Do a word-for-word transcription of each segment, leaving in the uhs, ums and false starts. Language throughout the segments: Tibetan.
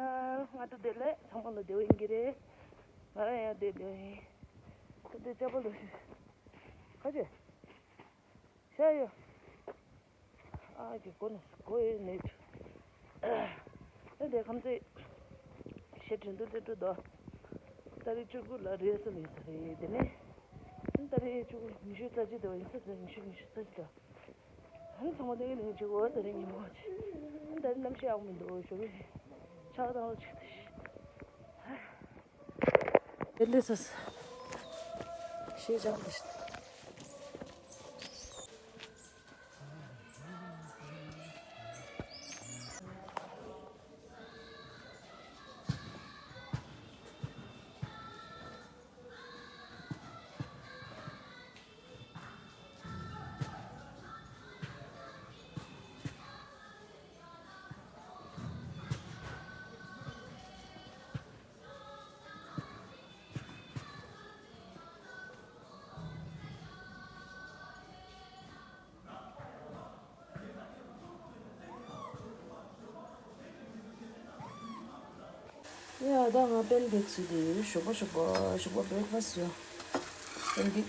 ང་ཚོ་བདེ་ལེགས་ཚང་མ་ལ་བདེ་བོ་ཡིན་གྱི་རེད། ང་རང་ཡང་བདེ་ལེགས་ཡིན། ད་ལྟ་ཅག་པོ་ལ་ཞུ། ཁ་ཅེ། ཤ་ཡོད། ཨ་ཀྱི་གོ་ནས་གོ་ཡོད་ནས། ད་དེ་ཁམས་ཚེ་ཤེས་དྲན་དུ་སླེབས་འགྲོ་དོ། ཏ་རིག་བཅུ་དགུ་ལ་རེས་སུ་ལས་ས་རེད་དེ་ནས། ཏ་རིག་བཅུ་དགུ་ཉི་ཤུ་རྩ་གཅིག་དེ་བ་ཡིན་ས་ཟེར། ཉི་ཤུ་ཉི་ཤུ་རྩ་གཅིག་དེ་བ། ཨ་ནི་ཚང་མ་དེ་ག་ནས་བྱེད་དགོས། ཏ་རིག་ཉིན་མོ་ཆེ། ཏ་རིག་གནམ་གཤིས་ཡག་མི་འདུག་ཞོ་གི་ཆག་དང་ལོ་ཆེ་དེ་ཤི། དེ་འདྲ་ས་ཤེས་ཅག་དེ་ཤི། ཡ་ད་ང་པན་ཀེག་བཟོས་ཏེ་ཡོད། ཞོགས་པ་ཞོགས་པ་ཞོགས་པ་བྷི་རེག་ཕ་སི་ཡོད། པན་ཀེག་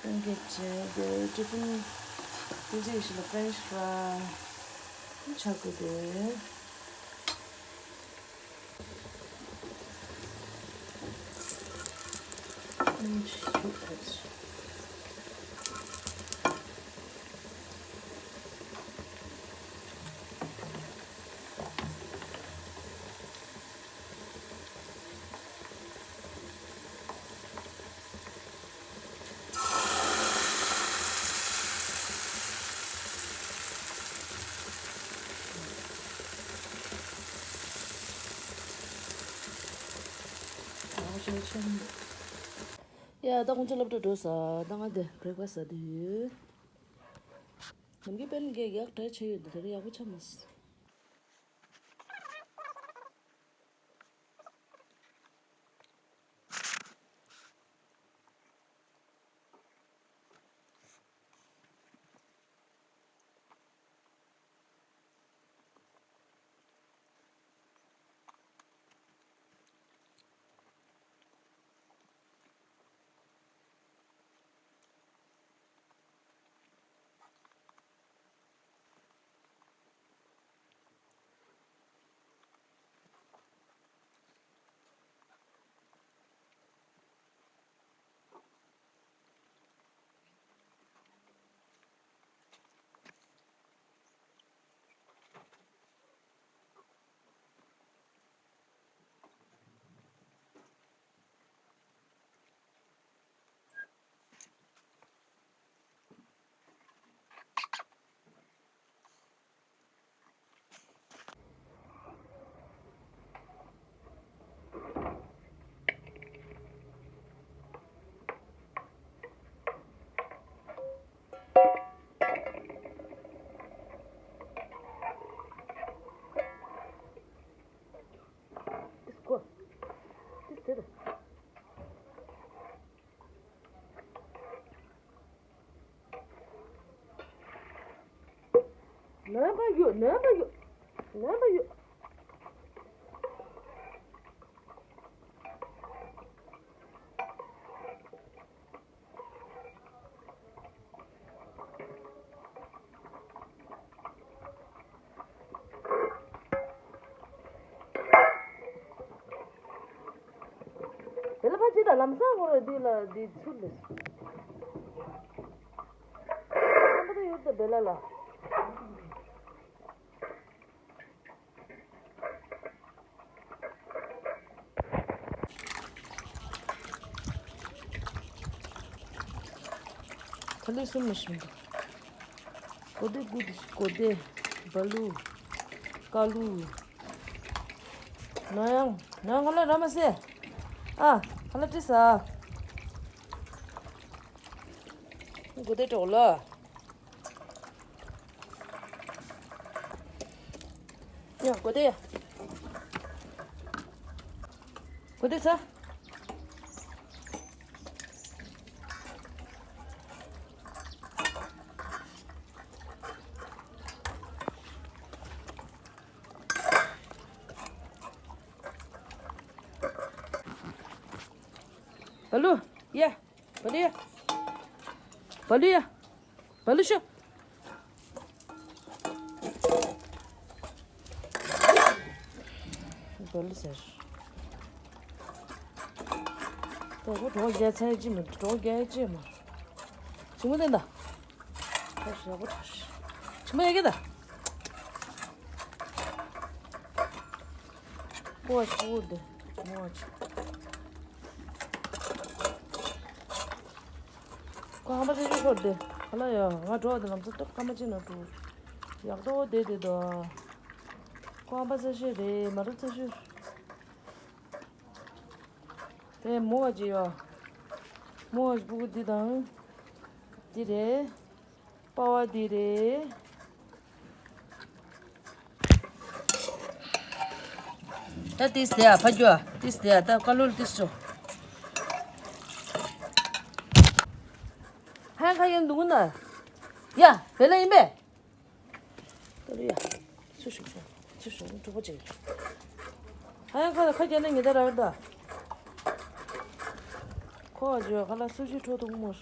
པན་ཀེག་བྱས་ཏེ་ཊི་ཕིན་དེ་རྗེས་ཤིག་ལ་ཕ་རེན་ཆི་ཕ་རའི་ཆགས་དགོས་ཏེ། ཡ་ད་ཁོང་ཚོ་སློབ་གྲྭ་འགྲོ་ས། ད་ང་དེ་བྷི་རེག་ཕ་སི་ཟ་དུས་ཡོད། ནམ་རྒྱུན་པན་ཀེག་ཡག་དྲག་ཆགས་ཡོད་འདུག་དེ་རིང་ཡག་པོ་ཆགས་མ་སོང་། ནོན་པ་ཡོད། ནོན་པ་ཡོད། ནོན་པ་ཡོད། དེ་ལ་ཕ་ཅི་ད་ལམ་སང་ཁོ་ར་འདི་ལ་འདི་ཚུར་ལས། ཁམ་པ་ད་ཡུར་ད་བེ་ལ་ལ། ཐ་ལི་གསུམ་མ་ཤིང་གི། གོ་དེ་གུ་དེ་གོ་དེ། བ་ལུ། ཀ་ལུ། ན་ཡང་ན་ཡང་ཁ་ལ་ར་མ་སེ། ཨ་ཁ་ལ་ཏི་ས། གོ་དེ་གྲོགས་ལ། ཡ་གོ་དེ་ཡ། གོ་དེ་ས། བ་ལུ། ཡ། བ་ལུ་ཡ། བ་ལུ་ཡ། བ་ལུ་ཤོག་བ་ལུ་ཟེར། ད་ཁོ་གྲོགས་རྒྱལ་ཚད་ཅི་མི་གྲོགས་རྒྱལ་ཅི་མ། ཆི་མོ་དེ་འདྲ། ཁོ་ཞེ་པོ་ཆི་མོ་ཡ་གི་ད། ཁོ་ཆི་མོ་དེ་ཆི་མོ་ཆི། ཁོ་ཧམ་པ་ཆེ་ཤོས་ཤོར་ཏེ་ག་ལ་ཡ། ང་འགྲོ་བ་དེ་ལམ་སང་སྟབས་ཁ་མ་ཕྱེ་ན་འགྲོ། ཡག་ཏོ་བསྡད་དེ་དོ། ཁོ་ཧམ་པ་ཆེ་ཤོས་རེད་མ་རུ་ཆེ་ཤོས། དེ་མོ་བ་ཅི་ཡོ། མོ་བ་ཅི་སྤུ་གུ་འདི་དང་། འདི་རེད། པ་བ་འདི་རེད། ད་ཏིས་དེ་ཡ་ཕ་རྒྱུ་ཨ། ཏིས་དེ་ཡ་ད་ཀ་ལོལ་ཏིས་ཆོ། ཧན་ཁ་ཡན་འདུག་ན། ཡ་བེ་ལ་ཡིན་པས། ད་ལོ་ཡ། ཚུར་ཞུགས་ཤོག་ཚུར་ཞུགས་འགྲོ་པོ་ཅིག་ཧན་ཁ་ཁ་རྒྱ་ནས་ཉི་ཟླ་ར་ད། ཁོ་བ་ཅོ་ཁ་ལ་སུ་ཅི་འཕྲོ་འདུག་མོ།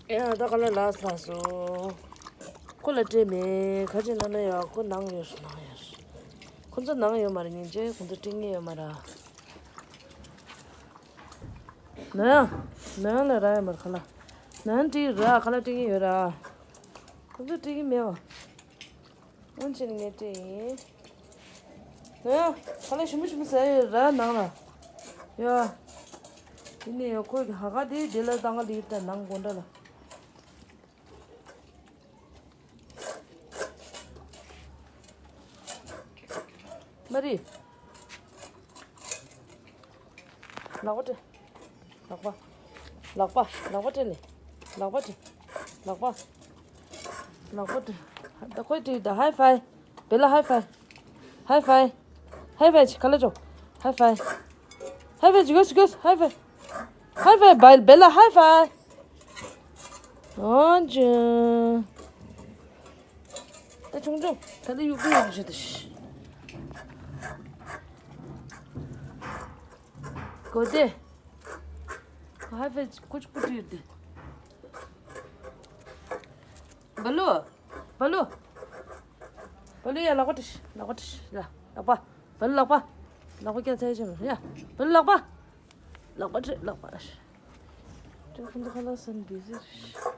ཡ་ད་ག་ལ་ལགས་ལགས་སོ། ཁོ་ལ་སྤྲད་མེད་ག་ཅི་ན་ན་ཡ། ཁོ་ནང་ཡོད་སོ་ནང་ཡོད་སོ། ཁོ་ཚོ་ནང་ཡོད་མ་རེད། ཉིན་བྱེད་ཁོ་ཚོ་སྤྲད་ངེས་ཡོད་མ་རེད། ནང་ནང་ལ་ར་ཡོད་མ་རེད་ཁ་ལ། ནང་སྤྲད་ར་ཁ་ལ་སྤྲད་ངེས་ཡོད་ར། ཁོ་ཚོ་སྤྲད་ཀྱི་མེད་བ། ཨོན་ཆེན་ངས་སྤྲད་ཡིན། ཡ། ཁ་ལ་ཞིམ་པོ་ཞིམ་པོ་ཟ་ཡོད་ར་ནང་ལ། ཡ། དེ་ནས་ཡ་ཁོས་ཀྱི་ཧ་ག་དེ་དེ་ལ་བཏང་ག་ལི་ད་ནང་དགོང་དྲ་ལ། མ་རེད། ལག་པ་སྤྲད། ལག་པ། ལག་པ་ལག་པ་སྤྲད་ནས། ལག་པ་སྤྲད། ལག་པ། ལག་པ་སྤྲད། ད་ཁོས་སྤྲད་ད། ཧའི་ཕའི། བེ་ལ་ཧའི་ཕའི། ཧའི་ཕའི། ཧའི་ཕའི་ཅི་ག་ལ་ཅོ། ཧའི་ཕའི། ཧའི་ཕའི་ཅི་གོས་གོས། ཧའི་ཕའི། ཧའི་ཕའི་བེ་ལ་ཧའི་ཕའི། ཨོ་ཅི། ད་ཆུང་ཆུང་ད་ལྟ་ཡུག་གུ་ཡུག་གུ་བྱེད་དུ་ཤི། གོ་དེ། ཧའི་ཕའི་ཁོ་ཅི་པུ་ཏི་ཡོད་དེ། བ་ལུ། བ་ལུ། བ་ལུ་ཡ་ལག་པ་ཏི་ཤི་ལག་པ་ཏི་ཤི་ལ་ལག་པ། བ་ལུ་ལག་པ། ལག་པ་སྐྱ་ཚལ་ཆེ་མ་ཡ། བ་ལུ་ལག་པ། ལག་པ་ཁྲིད་ལག་པ། ཁྱོད་ཁོང་ཚོ་ཁ་ལག་ཟ་ནི་བི་ཟི་རེད།